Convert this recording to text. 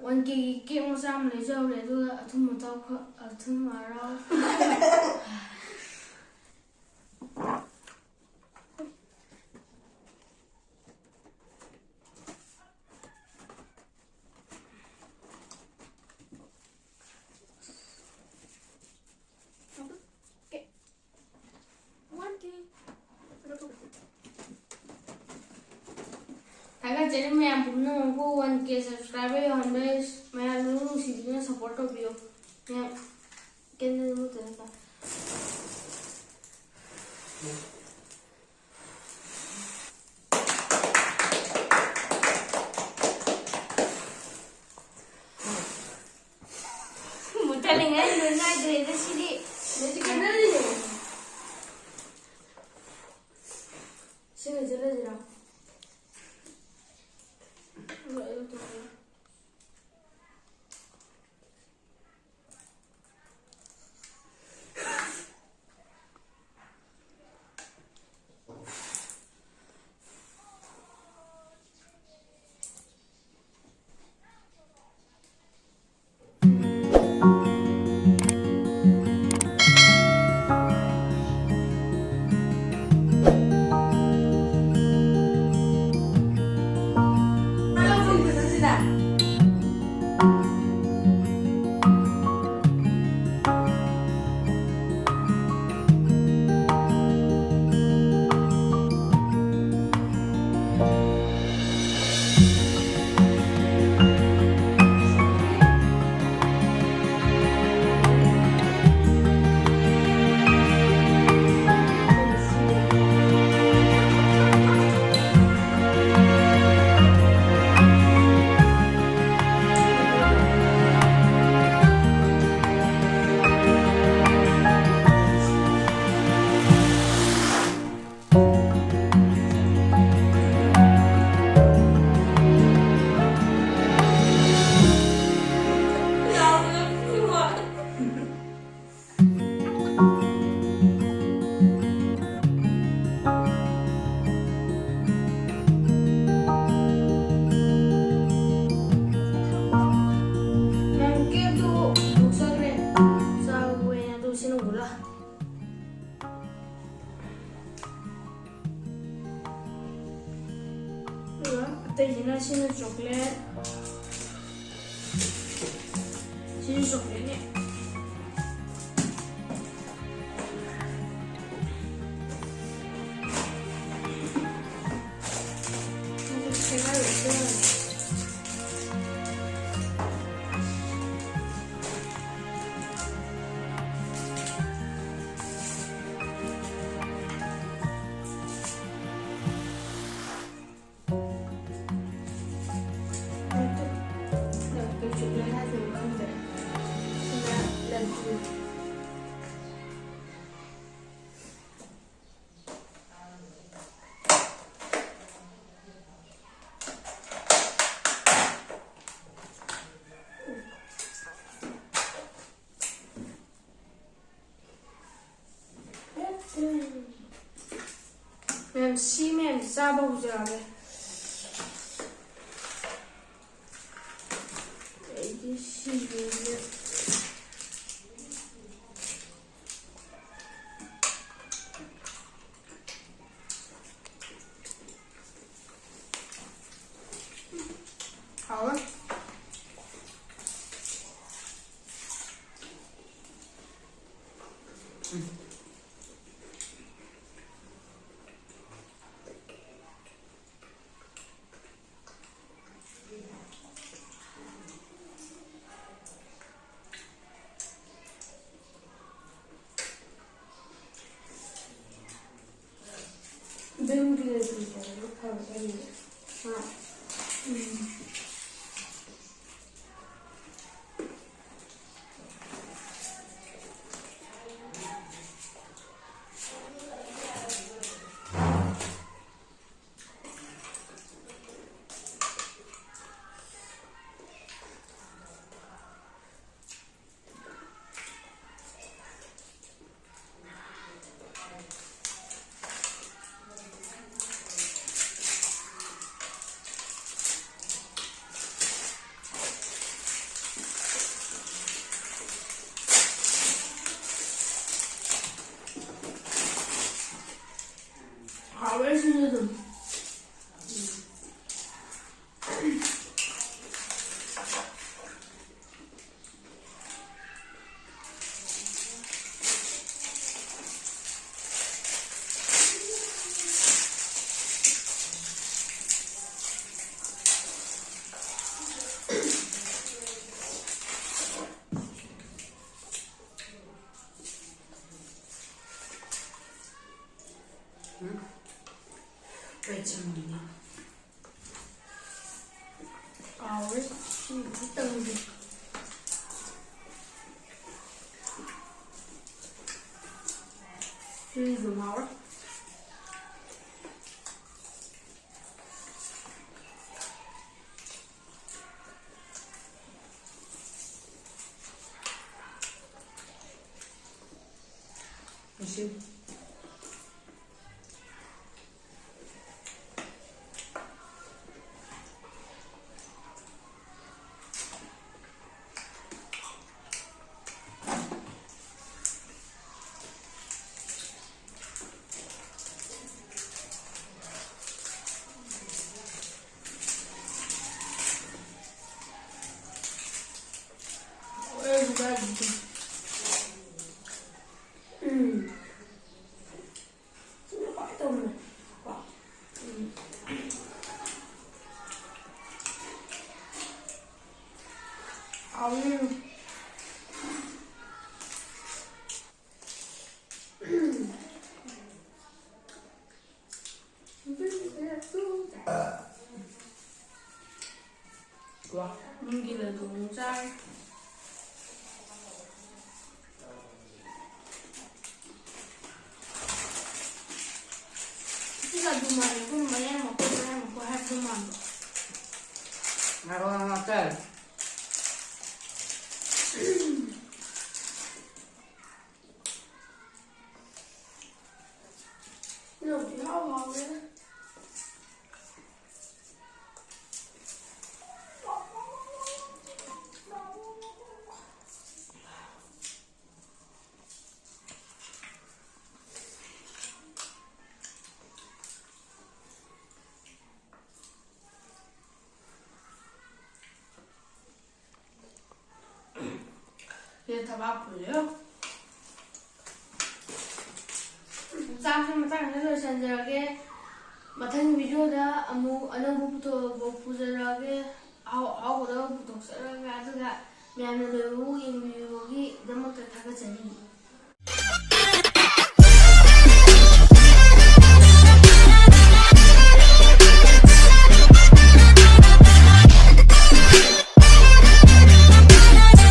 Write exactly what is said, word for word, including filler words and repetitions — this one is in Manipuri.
ꯋꯥꯟ ꯀꯦꯒꯤ ꯀꯦꯛ ꯃꯆꯥ ꯑꯃ ꯂꯩꯖꯍꯧꯔꯦ, ꯑꯗꯨꯒ ꯑꯊꯨꯝ ꯑꯇꯥꯎ ꯈ-, ꯑꯊꯨꯝ ꯑꯔꯥꯎ꯫ ꯊꯥꯒꯠꯆꯔꯤ ꯃꯌꯥꯝ ꯄꯨꯝꯅꯃꯛꯄꯨ꯫ ꯋꯥꯟ ꯀꯦ subscriber ꯌꯧꯍꯟꯕ ꯃꯌꯥꯝ ꯅꯨꯡꯁꯤꯕꯤꯗꯨꯅ support ꯇꯧꯕꯤꯌꯨ꯫ ꯃꯌꯥꯝ candle ꯃꯨꯠꯇꯅꯕ꯫ ꯃꯨꯊꯠꯂꯤꯉꯩ ꯂꯣꯏ ꯅꯥꯏꯗ꯭ꯔꯦꯗ ꯁꯤꯗꯤ꯫ ꯂꯣꯏꯁꯤ ꯀꯦꯟꯗꯜꯁꯤꯅꯦ꯫ ꯁꯤ ꯂꯣꯏꯁꯤꯜꯂꯁꯤꯔꯣ? ꯂꯣꯏ ꯂꯧꯊꯣꯛꯑꯒꯦ꯫ ꯁꯤꯅ ꯆꯣꯀ꯭ꯂꯦꯠ꯫ ꯁꯤꯁꯨ ꯆꯣꯀ꯭ꯂꯦꯠꯅꯦ꯫ ꯑꯗꯨ ꯁꯦꯒꯥꯏꯔꯣꯏꯁꯦ꯫ ꯃꯌꯥꯝ, ꯁꯤ ꯃꯌꯥꯝꯁꯦ ꯆꯥꯕ ꯍꯧꯖꯔꯛꯑꯒꯦ꯫ ꯑꯩꯗꯤ ꯁꯤꯁꯦ ꯍꯥꯎꯋꯦ꯫ ꯁꯤꯁꯨ ꯇꯪꯒꯦ꯫ ꯁꯤꯁꯨ ꯍꯥꯎꯔꯦ꯫ ꯃꯁꯤ꯫ ꯎꯝ꯫ ꯁꯤꯅ ꯈ꯭ꯋꯥꯏ ꯇꯧꯕꯅꯦ꯫ ꯀꯣ? ꯎꯝ꯫ ꯍꯥꯎꯅꯤ꯫ ꯋꯥ, ꯅꯨꯡꯒꯤ ꯂꯗꯨ ꯑꯃꯨꯛ ꯆꯥꯔꯦ꯫ ꯁꯤ ꯂꯗꯨ ꯃꯥꯜꯂꯦ, ꯑꯩꯈꯣꯏꯅ ꯃꯌꯥꯏ ꯃꯀꯣꯏ, ꯃꯌꯥꯏ ꯃꯀꯣꯏ ꯍꯥꯏꯕꯗꯣ ꯃꯥꯟꯕ꯫ ꯉꯥꯏꯈꯣ, ꯉꯥꯏꯈꯣ, ꯆꯥꯔꯦ꯫ ꯂꯧꯗꯤ ꯍꯥꯎ ꯍꯥꯎꯋꯦꯗ꯫ ꯁꯤꯗ ꯊꯕꯥꯛ ꯐꯨꯜꯂꯦ꯫ ꯆꯥꯛꯁꯦ ꯃꯇꯥꯡꯁꯤꯗ ꯂꯣꯏꯁꯤꯟꯖꯔꯒꯦ꯫ ꯃꯊꯪ ꯚꯤꯗꯤꯑꯣꯗ ꯑꯃꯨꯛ ꯑꯅꯧꯕ ꯄꯨꯊꯣꯛ-, ꯄꯨꯖꯔꯛꯑꯒꯦ꯫ ꯑꯍꯥꯎ-, ꯑꯍꯥꯎꯕꯗꯣ ꯄꯨꯊꯣꯛꯆꯔꯛꯑꯒꯦ꯫ ꯑꯗꯨꯒ ꯃꯌꯥꯝꯅ ꯂꯣꯏꯕꯕꯨ ꯌꯦꯡꯕꯤꯕꯒꯤꯗꯃꯛꯇ ꯊꯥꯒꯠꯆꯔꯤ꯫